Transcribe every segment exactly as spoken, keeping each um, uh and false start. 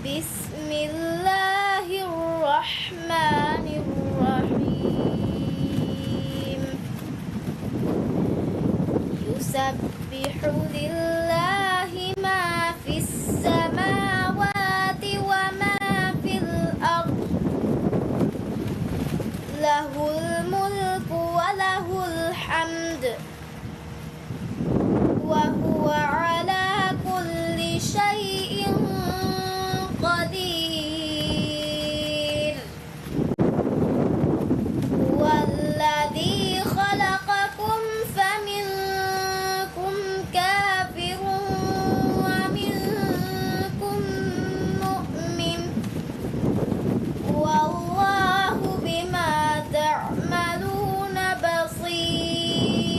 بسم الله الرحمن الرحيم. يسبح لله ما في السماوات وما في الأرض، له الملك وله الحمد، وهو على كل شيء قدير. هو الذي خلقكم فمنكم كافر ومنكم مؤمن، والله بما تعملون بصير.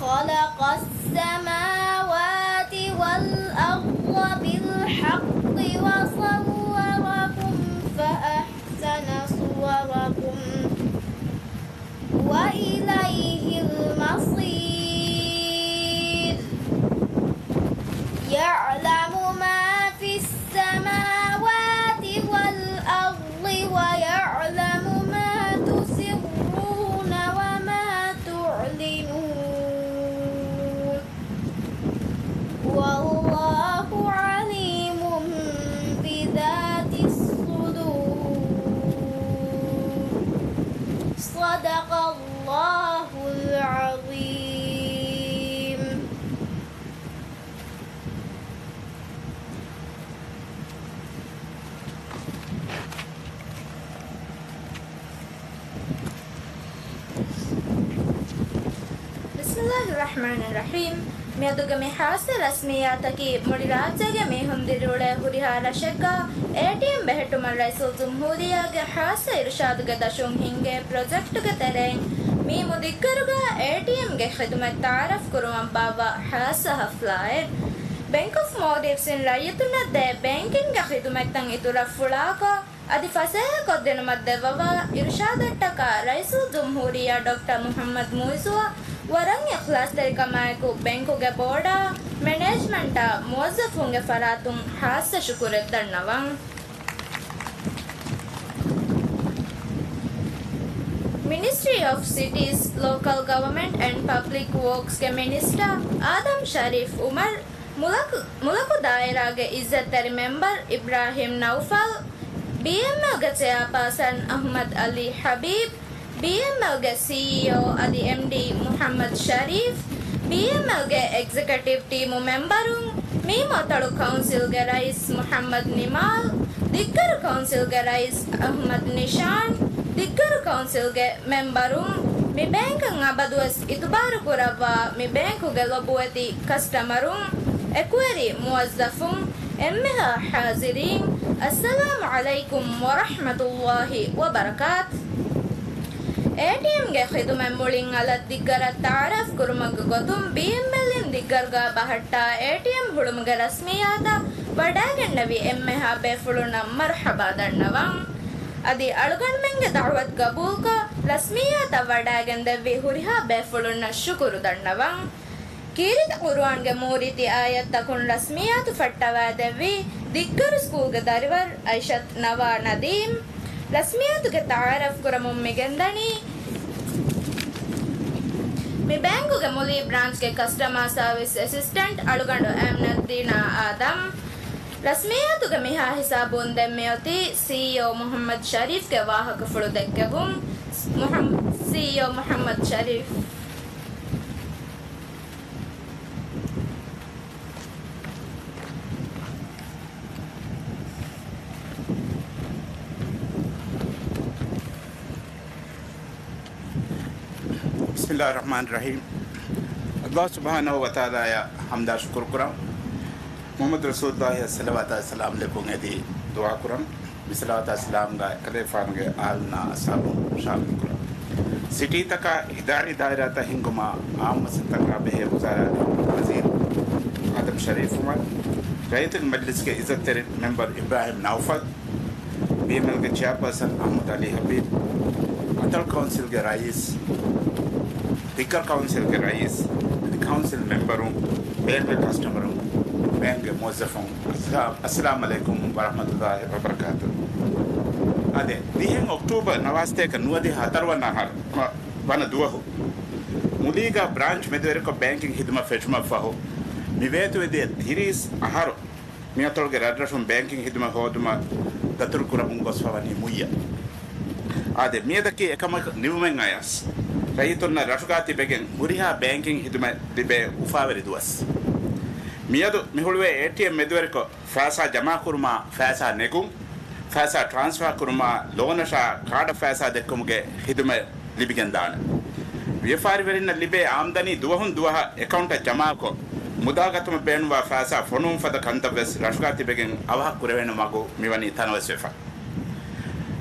خلق السماوات والأرض بالحق وصوركم فأحسن صوركم وإليه المصير. يعلم ما في السماوات والأرض ويعلم ما تسرون وما تعلنون. والله عليم بذات الصدور. صدق الله العظيم. بسم الله الرحمن الرحيم. މިއަދުގެ މި ޚާއްޞަ ރަސްމިއްޔާތަކީ މުޅި ރާއްޖޭގެ މީހުން ދިރިއުޅޭ ހުރިހާ ރަށެއްގަ އޭޓީއެމް ބެހެއްޓުމަށް ރައީސުލްޖުމްހޫރިއްޔާގެ ޚާއްޞަ އިރުޝާދުގެ ދަށުން ހިންގޭ ޕްރޮޖެކްޓުގެ ތެރެއިން މި މުދިއްކަރުގަ އޭޓީއެމްގެ ޚިދުމަތް ތަޢާރަފް ކުރުމަށް ބާއްވާ ޚާއްޞަ ޙަފްލާއެއް. ބެންކް އޮފް މޯލްޑިވްސްއިން ރައްޔިތުންނަށް ދޭ ބޭންކިންގ ޚިދުމަތްތައް އިތުރަށް ފުޅާކޮށް، އަދި ފަސޭހަކޮށްދިނުމަށް ދެއްވަވާ އިރުޝާދަށްޓަކާ ރައީސުލްޖުމްހޫރިއްޔާ ޑޮކްޓަރ މުޙައްމަދު މުޢިއްޒުއަށް ވަރަށް އިޚްލާޞްތެރިކަމާއެކު ބެންކުގެ ބޯޑާ، މެނޭޖްމަންޓާ، މުވައްޒަފުންގެ ފަރާތުން ޚާއްޞަ ޝުކުރެއް ދަންނަވަން. މިނިސްޓްރީ އޮފް ސިޓީސް، ލޯކަލް ގަވަމެންޓް އެންޑް ޕަބްލިކް ވޯކްސްގެ މިނިސްޓަރ އާދަމް ޝަރީފް އުމަރު، މުލަކު، މުލަކު ދާއިރާގެ އިއްޒަތްތެރި މެމްބަރު އިބްރާހިމް ނައުފަލް، ބީއެމްއެލްގެ ޗެއާޕާސަން އަޙްމަދު ޢަލީ ޙަބީބް، ބީއެމްއެލްގެ ސީއީއޯ އަދި އެމްޑީ މުޙައްމަދު ޝަރީފް، ބީއެމްއެލްގެ އެގްޒެކެޓިވް ޓީމު މެމްބަރުން، މި މަތަޅު ކައުންސިލްގެ ރައީސް މުޙައްމަދު ނިމާލް، ދިއްގަރު ކައުންސިލްގެ ރައީސް އަޙްމަދު ނިޝާން، ދިއްގަރު ކައުންސިލްގެ މެމްބަރުން، މި ބޭންކަށް އަބަދުވެސް އިތުބާރު ކުރައްވާ މި ބޭންކުގެ ލޮބުވެތި ކަސްޓަމަރުން، އެކުވެރި މުވައްޒަފުން، އެންމެހާ ޙާޟިރީން، އައްސަލާމު ޢަލައިކުމް ވަރަޙްމަތުﷲި ވަބަރަކާތު. އޭޓީއެމްގެ ޚިދުމަތް މުޅިން އަލަށް ދިއްގަރަށް ތަޢާރަފް ކުރުމަށްގެ ގޮތުން ބީއެމްއެލްއިން ދިއްގަރުގަ ބަހައްޓާ އޭޓީއެމް ހުޅުމުގެ ރަސްމިއްޔާތަށް ވަޑައިގެންނެވި އެންމެހާ ބޭފުޅުންނަށް މަރުޙަބާ ދަންނަވަން. އަދި އަޅުގަނޑުމެންގެ ދަޢުވަތު ގަބޫލުކޮށް، ރަސްމިއްޔާތަށް ވަޑައިގެންދެއްވި ހުރިހާ ބޭފުޅުންނަށް ޝުކުރު ދަންނަވަން. ކީރިތި ޤުރުއާންގެ މޫރިތި އާޔަތްތަކުން ރަސްމިއްޔާތު ފައްޓަވައިދެއްވި ދިއްގަރު ސްކޫލްގެ ދަރިވަރު އައިޝަތު ނަވާ ނަދީމް، ރަސްމިއްޔާތުގެ ތަޢާރަފް ކުރަމުން މިގެންދަނީ މި ބޭންކުގެ މުލި ބްރާންޗްގެ ކަސްޓަމާ ސާވިސް އެސިސްޓެންޓް އަޅުގަނޑު އަމްނަތްދީނާ އާދަމް. ރަސްމިއްޔާތުގެ މިހާ ހިސާބުން ދެން މިއޮތީ ސީއީއޯ މުޙައްމަދު ޝަރީފްގެ ވާހަކަފުޅު ދެއްކެވުން. މުޙައް-، ސީއީއޯ މުޙައްމަދު ޝަރީފް. ބިސްމިﷲިއްރަޙްމާނިއްރަޙީމް. ﷲ ސުބްޙާނަހޫ ވަތަޢާލާއަށް ޙަމްދާ ޝުކުރު ކުރަން. މުޙައްމަދު ރަސޫލުﷲިއަށް ޞަލަވާތާ ސަލާމް ލެއްވުން އެދި ދުޢާ ކުރަން. މި ޞަލަވާތާ ސަލާމްގަ އެކަލޭގެފާނުގެ އަހުލުންނާ އަޞްޙާބުން ޝާމިލް ކުރަން. ސިޓީތަކާ އިދާރީ ދާއިރާތައް ހިންގުމާ، އާއްމު މަސައްކަތްތަކާ ބެހޭ ވުޒާރާގެ ވަޒީރު އާދަމް ޝަރީފް އުމަރު، ރައްޔިތުންގެ މަޖިލިސްގެ އިއްޒަތްތެރި މެމްބަރު އިބްރާހިމް ނައުފަލް، ބީއެމްއެލްގެ ޗެއާޕާސަން އަޙްމަދު ޢަލީ ޙަބީބް، މަތަޅު ކައުންސިލްގެ ރައީސް، ދިއްގަރު ކައުންސިލްގެ ރައީސް، އަދި ކައުންސިލް މެމްބަރުން، ބޭންކުގެ ކަސްޓަމަރުން، ބޭންކްގެ މުވައްޒަފުން، އައްސަލާމް ޢަލައިކުމް ވަރަޙްމަތުﷲި ވަބަރަކާތުހު. އާދެ، ދިހަ އޮކްޓޫބަރު ނަވާސްތޭކަ ނުވަދިހަ ހަތަރު ވަނަ އަހަރު ވަ-، ވަނަ ދުވަހު މުލީގަ ބްރާންޗް މެދުވެރިކޮށް ބޭންކިން ޚިދުމަތް ފެށުމަށް ފަހު، މި ވޭތުވެދިޔަ ތިރީސް އަހަރު މިއަތޮޅުގެ ރަށްރަށުން ބޭންކިން ޚިދުމަތް ހޯދުމަށް ދަތުރު ކުރަމުން ގޮސްފަ ވަނީ މުއްޔަށް. އާދެ، މިއަދަކީ އެކަމަކު ނިމުމެއް އަޔަސް، ރައްޔިތުންނަށް ރަށުގާ ތިބެގެން ހުރިހާ ބޭންކިން ޚިދުމަތް ލިބޭ އުފާވެރި ދުވަސް. މިއަދު މި ހުޅުވޭ އޭޓީއެމް މެދުވެރިކޮށް، ފައިސާ ޖަމާކުރުމާ، ފައިސާ ނެގުން، ފައިސާ ޓްރާންސްފާ ކުރުމާ، ލޯނަށާ ކާޑަށް ފައިސާ ދެއްކުމުގެ ޚިދުމަތް ލިބިގެންދާނެ. ވިޔަފާރިވެރިންނަށް ލިބޭ އާމްދަނީ ދުވަހުން ދުވަހަށް އެކައުންޓަށް ޖަމާކޮށް، މުދާ ގަތުމަށް ބޭނުންވާ ފައިސާ ފޮނުވުން ފަދަ ކަންތައްވެސް ރަށުގާ ތިބެގެން އަވަހަށް ކުރެވޭނެ މަގު މިވަނީ ތަނަވަސްވެފަ.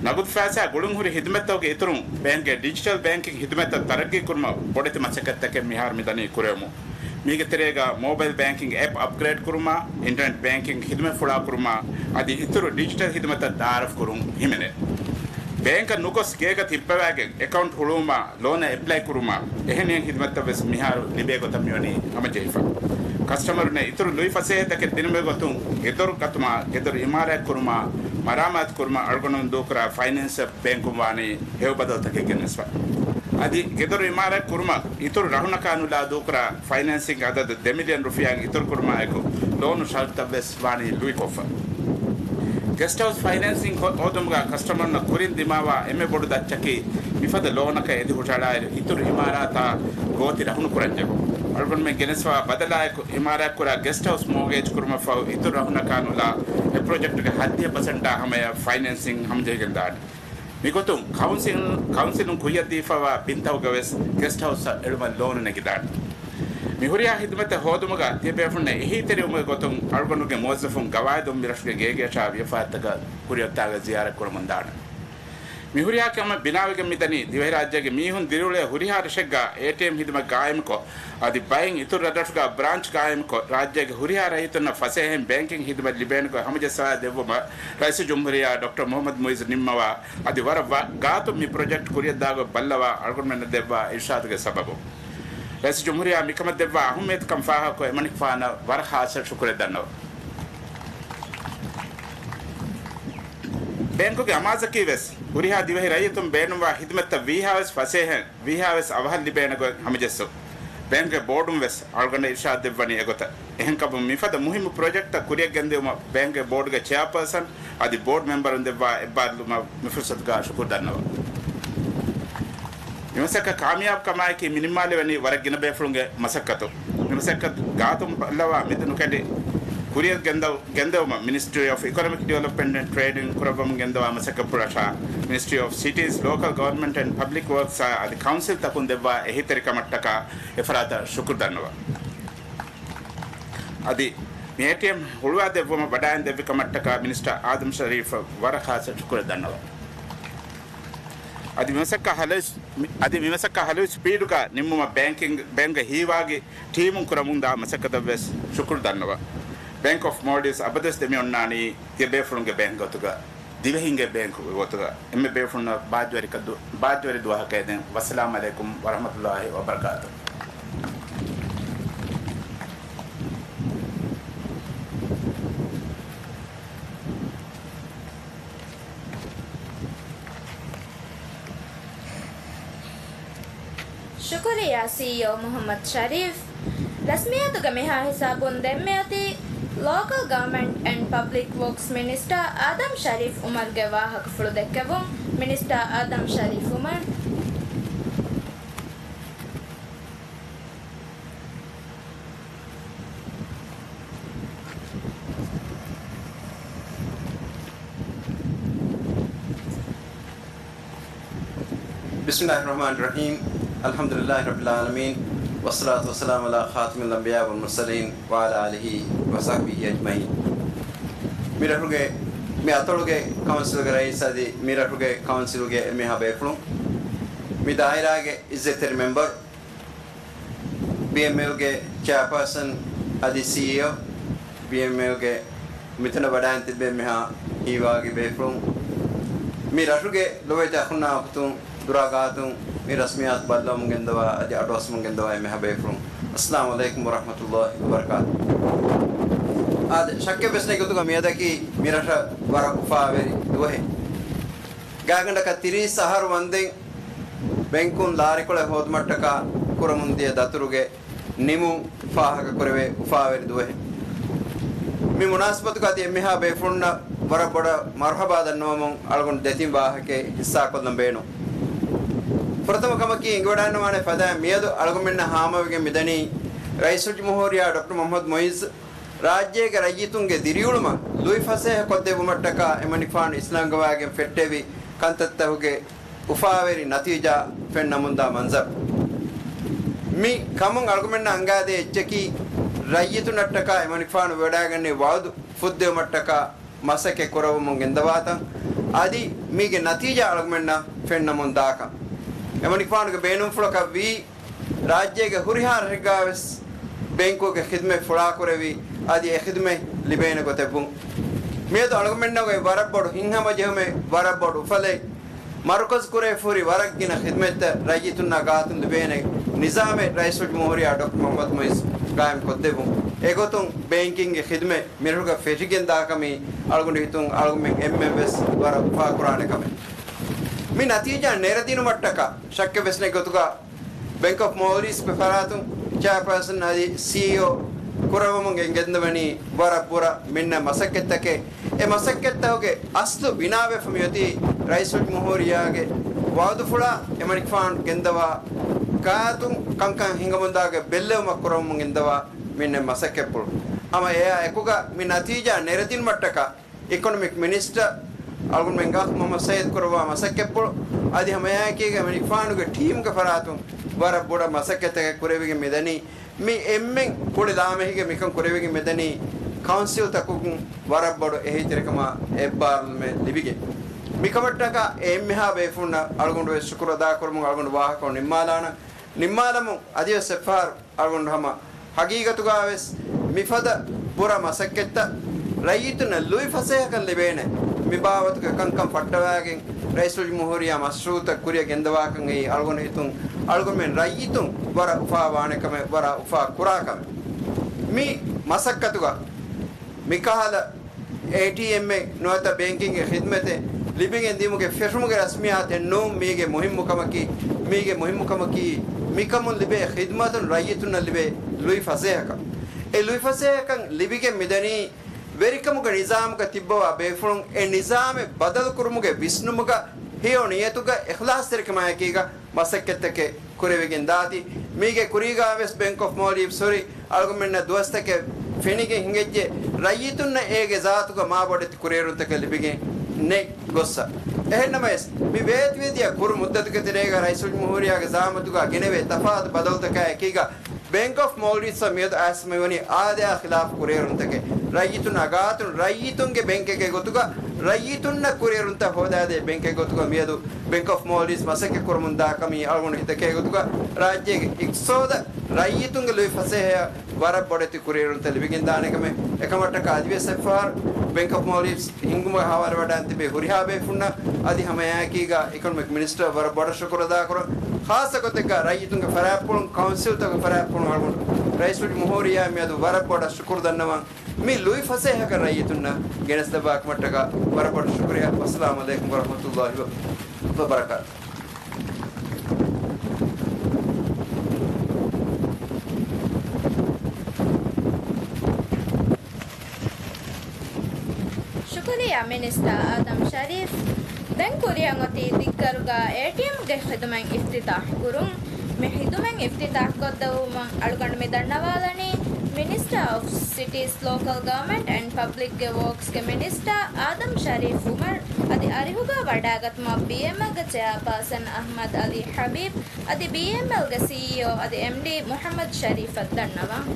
ނަގުދު ފައިސާ ގުޅުންހުރި ޚިދުމަތްތަކުގެ އިތުރުން، ބޭންކްގެ ޑިޖިޓަލް ބޭންކިން ޚިދުމަތްތައް ތަރައްގީ ކުރުމަށް ބޮޑެތި މަސައްކަތްތަކެއް މިހާރު މިދަނީ ކުރެވެމުން. މީގެ ތެރޭގަ މޯބައިލް ބޭންކިން އެޕް އަޕްގްރޭޑް ކުރުމާ، އިންޓަރނެޓް ބޭންކިން ޚިދުމަތް ފުޅާ ކުރުމާ، އަދި އިތުރު ޑިޖިޓަލް ޚިދުމަތްތައް ތައާރަފް ކުރުން ހިމެނޭ. ބޭންކަށް ނުގޮސް ގޭގަ ތިއްބަވާގެން އެކައުންޓް ހުޅުވުމާ، ލޯނަށް އެޕްލައި ކުރުމާ، އެހެނިހެން ޚިދުމަތްތައް ވެސް މިހާރު ލިބޭ ގޮތަށް މިވަނީ ހަމަޖެހިފަ. ކަސްޓަމަރުންނަށް އިތުރު ލުއިފަސޭހަތަކެއް ދިނުމުގެ ގޮތުން ގެދޮރު ގަތުމާ، ގެދޮރު އިމާރާތް ކުރުމާ، މަރާމާތު ކުރުމަށް އަޅުގަނޑުމެން ދޫކުރާ ފައިނޭންސް ބޭންކުން ވާނީ ހެޔޮ ބަދަލުތަކެއް ގެނެސްފަ. އަދި ގެދޮރު އިމާރާތް ކުރުމަށް އިތުރު ރަހުނަކާ ނުލާ ދޫކުރާ ފައިނޭންސިންގ އަދަދު ދެ މިލިއަން ރުފިޔާއިން އިތުރު ކުރުމާއެކު، ލޯނު ޝަރުތަށް ވެސް ވާނީ ލުއިކޮށްފަ. ގެސްޓް ހައުސް ފައިނޭންސިންގ ހޯ-، ހޯދުމުގަ ކަސްޓަމަރުންނަށް ކުރިން ދިމާވާ އެންމެ ބޮޑު ދައްޗަކީ، މިފަދަ ލޯނަކަށް އެދި ހުށަހަޅާއިރު އިތުރު އިމާރާތާ ގޯތި ރަހުނު ކުރަންޖެހުން. އަޅުގަނޑުމެން ގެނެސްފާ ބަދަލާއެކު، އިމާރާތްކުރާ ގެސްޓް ހައުސް މޯގޭޖް ކުރުމަށްފަހު އިތުރު ރަހުނަކާ ނުލާ، އެ ޕްރޮޖެކްޓުގެ ހައްދިހަ ޕަސެންޓާ ހަމަޔަށް ފައިނޭންސިން ހަމަޖެހިގެންދާނެ. މިގޮތުން ކައުންސިލް، ކައުންސިލުން ކުއްޔަށްދީފައިވާ ބިންތަކުގަ ވެސް ގެސްޓް ހައުސްއަށް އެޅުމަށް ލޯނު ނެގިދާނެ. މި ހުރިހާ ޚިދުމަތެއް ހޯދުމުގަ ތިޔަބޭފުޅުންނަށް އެހީތެރިވުމުގެ ގޮތުން އަޅުގަނޑުގެ މުވައްޒަފުން ގަވާއިދުން މިރަށުގެ ގޭގެއަށާ ވިޔަފާރިތަކަށް ކުރިއަށް އޮތާގަ ޒިޔާރަތް ކުރަމުންދާނެ. މި ހުރިހާ ކަމެއް ބިނާވެގެން މިދަނީ ދިވެހިރާއްޖޭގެ މީހުން ދިރިއުޅޭ ހުރިހާ ރަށެއްގަ އޭޓީއެމް ޚިދުމަތް ގާއިމުކޮށް، އަދި ބައެއް އިތުރު ރަށްރަށުގަ ބްރާންޗް ގާއިމުކޮށް، ރާއްޖޭގެ ހުރިހާ ރައްޔިތުންނަށް ފަސޭހައިން ބޭންކިން ޚިދުމަތް ލިބޭނެ ގޮތް ހަމަޖައްސަވާ ދެއްވުމަށް ރައީސުލްޖުމްހޫރިއްޔާ ޑޮކްޓަރ މުޙައްމަދު މުޢިއްޒު ނިންމަވާ، އަދި ވަރަށް ވަ-، ގާތުން މި ޕްރޮޖެކްޓް ކުރިއަށްދާ ގޮތް ބައްލަވާ އަޅުގަނޑުމެންނަށް ދެއްވާ އިރްޝާދުގެ ސަބަބުން. ރައީސުލްޖުމްހޫރިއްޔާ މިކަމަށް ދެއްވާ އަހައްމިއްޔަތުކަން ފާހަގަކޮށް، އެމަނިކުފާނަށް ވަރަށް ޚާއްޞަ ޝުކުރެއް ދަންނަވަން. ބޭންކުގެ އަމާޒަކީ ވެސް، ހުރިހާ ދިވެހި ރައްޔިތުން ބޭނުންވާ ޚިދުމަތްތައް ވީހާވެސް ފަސޭހައިން، ވީހާވެސް އަވަހަށް ލިބޭނެ ގޮތް ހަމަޖެއްސުން. ބޭންކުގެ ބޯޑުން ވެސް އަޅުގަނޑަށް އިރްޝާދު ދެއްވަނީ އެގޮތަށް. އެހެންކަމުން މިފަދަ މުހިއްމު ޕްރޮޖެކްޓްތައް ކުރިއަށް ގެންދިއުމަށް ބޭންކުގެ ބޯޑުގެ ޗެއާޕާސަން އަދި ބޯޑް މެމްބަރުން ދެއްވާ އެއްބާރުލުމަށް މި ފުރުސަތުގަ ޝުކުރު ދަންނަވަން. މި މަސައްކަތް ކާމިޔާބު ކަމާއެކީ މި ނިންމާލެވެނީ ވަރަށް ގިނަ ބޭފުޅުންގެ މަސައްކަތު. މި މަސައްކަތް ގާތުން ބައްލަވާ މެދު ނުކެނޑި ކުރިއަށް ގެންދަ-، ގެންދެވުމަށް މިނިސްޓްރީ އޮފް އިކޮނޮމިކް ޑިވެލޮޕްމަންޓް އެންޑް ޓްރޭޑިން ކުރައްވަމުން ގެންދަވާ މަސައްކަތްޕުޅަށާ މިނިސްޓްރީ އޮފް ސިޓީސް، ލޯކަލް ގަވަރންމަންޓް އެންޑް ޕަބްލިކް ވޯކްސްއާ އަދި ކައުންސިލްތަކުން ދެއްވާ އެހީތެރިކަމަށްޓަކާ އެފަރާތަށް ޝުކުރު ދަންނަވަން. އަދި މި އޭޓީއެމް ހުޅުވާ ދެއްވުމަށް ވަޑައިން ދެއްވި ކަމަށްޓަކާ މިނިސްޓަރ އާދަމް ޝަރީފަށް ވަރަށް ޚާއްޞަ ޝުކުރެއް ދަންނަވަން. އަދި މި މަސައްކަތް ހަލުވި، އަދި މި މަސައްކަތް ހަލުވި ސްޕީޑުގަ ނިންމުމަށް ބޭންކިން، ބޭންކްގެ ހީވާގި ޓީމުން ކުރަމުންދާ މަސައްކަތަށް ވެސް ޝުކުރު ދަންނަވަން. ބޭންކް އޮފް މޯލްޑިވްސް އަބަދުވެސް ދެމިއޮންނާނީ ތިޔަބޭފުޅުންގެ ބޭންކް ގޮތުގަ، ދިވެހިންގެ ބޭންކް ގޮތުގަ. އެންމެ ބޭފުޅުންނަށް ބާއްޖަވެރިކަ-، ދު-، ބާއްޖަވެރި ދުވަހަކަށް އެދެން. ވައްސަލާމް ޢަލައިކުމް ވަރަޙްމަތުﷲި ވަބަރަކާތުހު. ޝުކުރިއްޔާ ސީއީއޯ މުޙައްމަދު ޝަރީފް. ރަސްމިއްޔާތުގެ މިހާ ހިސާބުން ދެންމެއޮތީ ލޯކަލް ގަވަރންމަންޓް އެންޑް ޕަބްލިކް ވޯކްސް މިނިސްޓާ އާދަމް ޝަރީފް އުމަރުގެ ވާހަކަފުޅު ދެއްކެވުން. މިނިސްޓާ އާދަމް ޝަރީފް އުމަރު. بسم الله الرحمن الرحيم. الحمد لله رب العالمين. والصلاة والسلام على خاتم الأنبياء والمرسلين وعلى آله وصحبه أجمعين. މި ރަށުގެ، މި އަތޮޅުގެ ކައުންސިލްގެ ރައީސް އަދި މި ރަށުގެ ކައުންސިލްގެ އެންމެހާ ބޭފުޅުން، މި ދާއިރާގެ އިއްޒަތްތެރި މެމްބަރު، ބީއެމްއެލްގެ ޗެއާޕާސަން އަދި ސީއީއޯ، ބީއެމްއެލްގެ މިތަނަށް ވަޑައިން ތިއްބެވި އެންމެހާ ހީވާގި ބޭފުޅުން، މި ރަށުގެ ލޮބުވެތި އަޚުންނާ އުޚްތުން، ދުރާ ގާތުން މި ރަސްމިއްޔާތު ބައްލަވަމުން ގެންދަވާ އަދި އަޑުއައްސަމުން ގެންދަވާ އެންމެހާ ބޭފުޅުން، އައްސަލާމު ޢަލައިކުމް ވަރަޙްމަތުﷲި ވަބަރަކާތުހު. އާދެ، ޝައްކެއް ވެސް ނެތް ގޮތުގަ މިއަދަކީ މިރަށަށް ވަރަށް އުފާވެރި ދުވަހެއް. ގާތްގަނޑަކަށް ތިރީސް އަހަރު ވަންދެން ބެންކުން ލާރިކޮޅެއް ހޯދުމަށްޓަކާ ކުރަމުން ދިޔަ ދަތުރުގެ ނިމުން ފާހަގަކުރެވޭ އުފާވެރި ދުވަހެއް. މި މުނާސަބަތުގަ އަދި އެންމެހާ ބޭފުޅުންނަށް ވަރަށް ބޮޑަށް މަރުޙަބާ ދަންނަވަމުން އަޅުގަނޑު ދެތިން ވާހަކައެއް ހިއްސާކޮށްލަން ބޭނުން. ފުރަތަމަ ކަމަކީ، އެނގިވަޑައިގަންނަވާނެ ފަދައިން މިއަދު އަޅުގަނޑުމެންނަށް ހާމަވެގެން މިދަނީ ރައީސުލްޖުމްހޫރިއްޔާ ޑޮކްޓަރ މުޙައްމަދު މުޢިއްޒު ރާއްޖޭގެ ރައްޔިތުންގެ ދިރިއުޅުމަށް ލުއިފަސޭހަ ކޮށްދެއްވުމަށްޓަކާ އެމަނިކުފާނު އިސްލާމްގަވާގެން ފެއްޓެވި ކަންތައްތަކުގެ އުފާވެރި ނަތީޖާ ފެންނަމުންދާ މަންޒަރު. މި ކަމުން އަޅުގަނޑުމެންނަށް އަންގާދޭ އެއްޗަކީ، ރައްޔިތުންނަށްޓަކާ އެމަނިކުފާނު ވެވަޑައިގަންނަވި ވަޢުދު ފުއްދެވުމަށްޓަކާ މަސައްކަތް ކުރައްވަމުން ގެންދަވާތަން، އަދި މީގެ ނަތީޖާ އަޅުގަނޑުމެންނަށް ފެންނަމުން ދާކަން. އެމަނިކުފާނުގެ ބޭނުންފުޅަކަށް ވީ، ރާއްޖޭގެ ހުރިހާ ރަށެއްގާވެސް ބޭންކުގެ ޚިދުމަތް ފުޅާކުރެވި، އަދި އެ ޚިދުމަތް ލިބޭނެ ގޮތެއް ވުން. މިއަދު އަޅުގަނޑުމެންނަށް އޮތް ވަރަށް ބޮޑު ހިތްހަމަޖެހުމެއް، ވަރަށް ބޮޑު އުފަލެއް، މަރުކަޒު ކުރެވިފަހުރި ވަރަށް ގިނަ ޚިދުމަތްތައް ރައްޔިތުންނާ ގާތުން ލިބޭނެ ނިޒާމެއް ރައީސުލްޖުމްހޫރިއްޔާ ޑޮކްޓަރ މުޙައްމަދު މުޢިއްޒު ގާއިމް ކޮށްދެއްވުން. އެގޮތުން ބޭންކިންގގެ ޚިދުމަތް މިރަށުގަ ފެށިގެންދާކަމީ އަޅުގަނޑު ހިތުން އަޅުގަނޑުމެން އެންމެން ވެސް ވަރަށް އުފާކުރާނެ ކަމެއް. މި ނަތީޖާ ނެރެދިނުމަށްޓަކާ ޝައްކެއް ވެސް ނެތް ގޮތުގަ ބެންކް އޮފް މޯލްޑިވްސްގެ ފަރާތުން ޗެއާޕާސަން އަދި ސީއީއޯ ކުރައްވަމުން ގެން ގެންދަވަނީ ވަރަށް ބުރަ މިންނަ މަސައްކަތްތަކެއް. އެ މަސައްކަތްތަކުގެ އަސްލު ބިނާވެފަ މިއޮތީ ރައީސުލްޖުމްހޫރިއްޔާގެ ވަޢުދުފުޅާ އެމަނިކުފާނު ގެންދަވާ ގާތުން ކަންކަން ހިނގަމުންދާގެ ބެއްލެވުމަށް ކުރަމުން ގެންދަވާ މިންނަ މަސައްކަތްޕުޅު. ހަމަ އެއާ އެކުގަ މި ނަތީޖާ ނެރެދިނުމަށްޓަކާ އިކޮނޮމިކް މިނިސްޓަރ އަޅުގަނޑުމެންގެ އަޚް މުޙައްމަދު ސައީދު ކުރައްވާ މަސައްކަތްޕުޅު އަދި ހަމައެއާއެކީގަ އެމަނިކުފާނުގެ ޓީމްގެ ފަރާތުން ވަރަށް ބޮޑަށް މަސައްކަތްތަކެއް ކުރެވިގެން މިދަނީ. މި އެންމެން ކުޅި ލާމެހިގެ މިކަން ކުރެވިގެން މިދަނީ ކައުންސިލްތަކުން ވަރަށް ބޮޑު އެހީތެރިކަމާ އެއްބާރުލުމެއް ލިބިގެން. މިކަމަށްޓަކާ އެ އެންމެހާ ބޭފުޅުންނަށް އަޅުގަނޑު ވެސް ޝުކުރު އަދާކުރަމުން އަޅުގަނޑު ވާހަކަ ނިންމާލާނަން. ނިންމާލަމުން އަދިވެސް އެއްފަހަރު އަޅުގަނޑު ހަމަ ހަގީގަތުގަވެސް މިފަދަ ބުރަ މަސައްކަތްތައް ރައްޔިތުންނަށް ލުއިފަސޭހަކަން ލިބޭނެ މި ބާވަތުގެ ކަންކަން ފައްޓަވައިގެން ރައީސުލްޖުމްހޫރިއްޔާ މަޝްރޫޢުތައް ކުރިއަށް ގެންދަވާކަން އެއީ އަޅުގަނޑު ހިތުން އަޅުގަނޑުމެން ރައްޔިތުން ވަރަށް އުފާވާނެ ކަމެއް، ވަރަށް އުފާ ކުރާ ކަމެއް. މި މަސައްކަތުގަ މިކަހަލަ އޭޓީއެމްއެއް ނުވަތަ ބޭންކިންގގެ ޚިދުމަތެއް ލިބިގެން ދިއުމުގެ ފެށުމުގެ ރަސްމިއްޔާތެއް ނޫން. މީގެ މުހިއްމު ކަމަކީ، މީގެ މުހިއްމު ކަމަކީ، މިކަމުން ލިބޭ ޚިދުމަތުން ރައްޔިތުންނަށް ލިބޭ ލުއިފަސޭހަކަން. އެ ލުއިފަސޭހަކަން ލިބިގެން މިދަނީ ވެރިކަމުގެ ނިޒާމުގަ ތިއްބަވާ ބޭފުޅުން އެ ނިޒާމެއް ބަދަލުކުރުމުގެ ވިސްނުމުގަ، ހެޔޮ ނިޔަތުގަ، އިޚްލާޞްތެރިކަމާއެކީގަ މަސައްކަތްތަކެއް ކުރެވިގެން ދާތީ. މީގެ ކުރީގާވެސް ބެންކް އޮފް މޯލްޑިވްސް ހުރި އަޅުގަނޑުމެންނަށް ދުވަސްތަކެއް ފެނިގެން ހިނގައްޖެ، ރައްޔިތުންނަށް އޭގެ ޒާތުގަ މާބޮޑެތި ކުރިއެރުންތަކެއް ލިބިގެން ނެތް ގޮއްސަ. އެހެންނަމަވެސް، މި ވޭތުވެދިޔަ ކުރު މުއްދަތުގެ ތެރޭގަ ރައީސުލްޖުމްހޫރިއްޔާގެ ޒަޢާމަތުގަ ގެނެވޭ ތަފާތު ބަދަލުތަކާ އެކީގަ، ބެންކް އޮފް މޯލްޑިވްސްއަށް މިއަދު އައިސް މިވަނީ އާދަޔާ ޚިލާފު ކުރިއެރުންތަކެއް. ރައްޔިތުންނާ ގާތުން ރައްޔިތުންގެ ބެންކެއްގެ ގޮތުގަ ރައްޔިތުންނަށް ކުރިއެރުންތައް ހޯދާދޭ ބެންކެއްގެ ގޮތުގަ މިއަދު ބެންކް އޮފް މޯލްޑިވްސް މަސައްކަތް ކުރަމުން ދާ ކަމީ އަޅުގަނޑު ހިތަކޭ ގޮތުގަ ރާއްޖޭގެ އިޤްތިޞާދަށް ރައްޔިތުންގެ ލުއިފަސޭހަޔަށް ވަރަށް ބޮޑެތި ކުރިއެރުންތައް ލިބިގެންދާނެ ކަމެއް. އެކަމަށްޓަކާ އަދިވެސް އެއްފަހަރު ބެންކް އޮފް މޯލްޑިވްސް ހިންގުމުގެ ހަވާލުވެވަޑައިގެން ތިބި ހުރިހާ ބޭފުންނަށް އަދި ހަމައެއާއެކީގަ އިކޮނޮމިކް މިނިސްޓަރ ވަރަށް ބޮޑަށް ޝުކުރު އަދާކުރަން. ޚާއްޞަ ގޮތެއްގަ ރައްޔިތުންގެ ފަރާތްޕުޅުން، ކައުންސިލްތަކުގެ ފަރާތްޕުޅުން އަޅުގަނޑު ރައީސުލްޖުމްހޫރިއްޔާ މިއަދު ވަރަށް ބޮޑަށް ޝުކުރު ދަންނަވަން. މި ލުއިފަސޭހަކަން ރައްޔިތުންނަށް ގެނެސްދެއްވާކަމަށްޓަކާ ވަރަށް ބޮޑަށް ޝުކުރިއްޔާ. ވައްސަލާމު ޢަލައިކުމް ވަރަޙްމަތުﷲި ވަބަރަކާތުހު. ޝުކުރިއްޔާ މިނިސްޓަރ އާދަމް ޝަރީފް. ދެން ކުރިއަށް އޮތީ ދިއްކަރުގަ އޭޓީއެމްގެ ޚިދުމަތް އިފްތިތާޙް ކުރުން. މި ޚިދުމަތް އިފްތިތާޙް ކޮށްދެއްވުމަށް އަޅުގަނޑު މި ދަންނަވާލަނީ މިނިސްޓަރ އޮފް ސިޓީސް، ލޯކަލް ގަވަރމަންޓް އެންޑް ޕަބްލިކް ވޯކްސްގެ މިނިސްޓަރ އާދަމް ޝަރީފް އުމަރު އަދި އަރިހުގަ ވަޑާގަތުމަށް ބީއެމްއެލްގެ ޗެއާޕާސަން އަޙްމަދު އަލީ ޙަބީބް އަދި ބީއެމްއެލްގެ ސީއީއޯ އަދި އެމްޑީ މުޙައްމަދު ޝަރީފަށް ދަންނަވަން.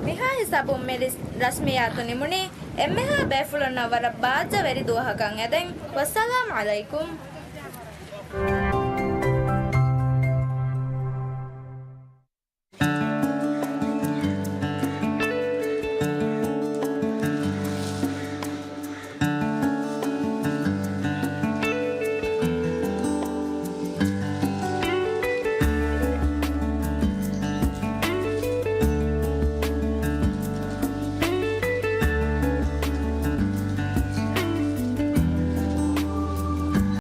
މިހާ ހިސާބުން މި ރިސް-، ރަސްމިއްޔާތު ނިމުނީ. އެންމެހާ ބޭފުޅުންނަށް ވަރަށް ބާއްޖަވެރި ދުވަހަކަށް އެދެން. ވައްސަލާމް ޢަލައިކުމް.